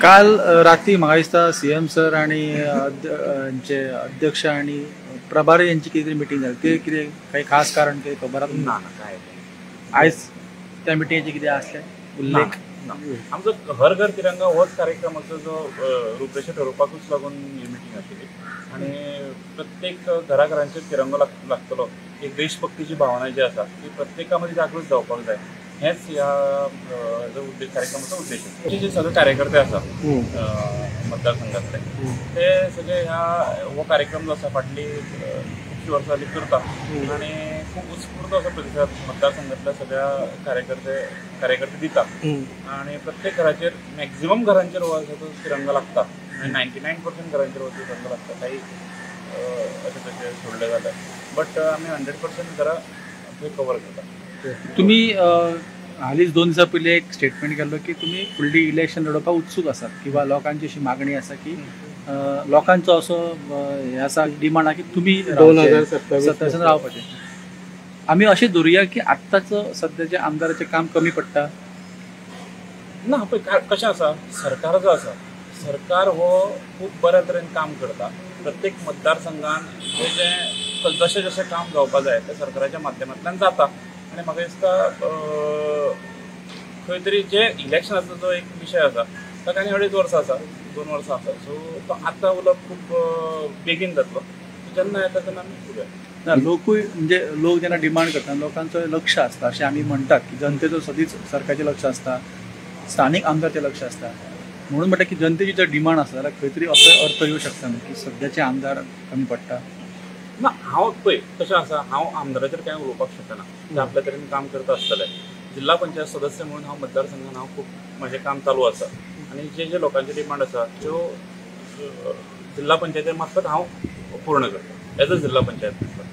काल राती म्हाका दिसता सीएम सर आणि यांचे अध्यक्ष आणि प्रभारी यांची कितें तरी मिटींग जाली, ते कितें काही खास कारण कितें खबर आसा? ना ना, काय आयज त्या मिटिंगेचे कितें आसलें उल्लेख? ना, आमचो हर घर तिरंगा होच कार्यक्रमाचो जो रूपरेशा ठरोवपाकूच लागून ही मिटींग आशिल्ली आनी प्रत्येक घराघरांचेर तिरंगो लागतलो, एक देशभक्तीची भावना जी आसा ती प्रत्येका मदीं जागृत जावपाक जाय, हेच ह्या जो कार्यक्रमाचो उद्देश आसा. जे सगळे कार्यकर्ते आसा मतदारसंघातले ते सगळे ह्या हो कार्यक्रम जो आसा फाटली खुबशीं वर्सां जाली करता आनी खूब उत्स्फूर्त असो प्रतिसाद मतदारसंघातल्या सगळ्या कार्यकर्ते दिता आनी प्रत्येक घराचेर मॅक्झिमम घरांचेर हो आसा तो तिरंगा लागता आनी 99% घरांचेर हो तिरंगा लागता. काही अशें तशें सोडलें जाल्यार बट आमी 100% घरां थंय कवर करता. तुमी हालींच 2 दिसां पयलीं एक स्टेटमेंट केल्लो की तुमी फुडली इलेक्शन लढोवपाक उत्सूक आसात किंवा लोकांची अशी मागणी आसा की लोकांचो असो हें आसा डिमांड आसा की तुमी 2027 रावपाचें. आमी अशें धरुया की आत्ताच सद्याच्या आमदाराचें काम कमी पडटा? ना, पळय कशें आसा, सरकार जो आसा सरकार हो खूब बऱ्या तरेन काम करता. प्रत्येक मतदारसंघान जें जशें जशें काम जावपा जाय तें सरकाराच्या माध्यमांतल्यान जाता आनी म्हाका दिसता खंय तरी जे इलेक्शनाचो जो एक विशय आसा ताका आनी 2.5 वर्सां आसा, 2 वर्सां आसा, सो तो आतां उलोवप खूब बेगीन जातलो. जेन्ना येता तेन्ना आमी उलोवया. ना, लोकूय म्हणजे लोक जेन्ना डिमांड करता लोकांचो लक्ष आसता, अशें आमी म्हणटात की जनतेचो सदींच सरकाराचें लक्ष आसता, स्थानीक आमदारचें लक्ष आसता, म्हणून म्हणटा की जनतेची जर डिमांड आसा जाल्यार खंय तरी असो अर्थ येवं शकता न्हू की सद्याचे आमदार कमी पडटा? ना, हांव पळय कशें आसा, हांव आमदाराचेर कांय उलोवपाक शकना, ते आपल्या तरेन काम करता आसतले. जिल्हा पंचायत सदस्य म्हणून हांव मतदारसंघान हांव खूब म्हजें काम चालू आसा आनी जे जे लोकांचे डिमांड आसा त्यो जिल्हा पंचायती मार्फत हांव पूर्ण करता एज अ जिल्हा पंचायत मेंबर.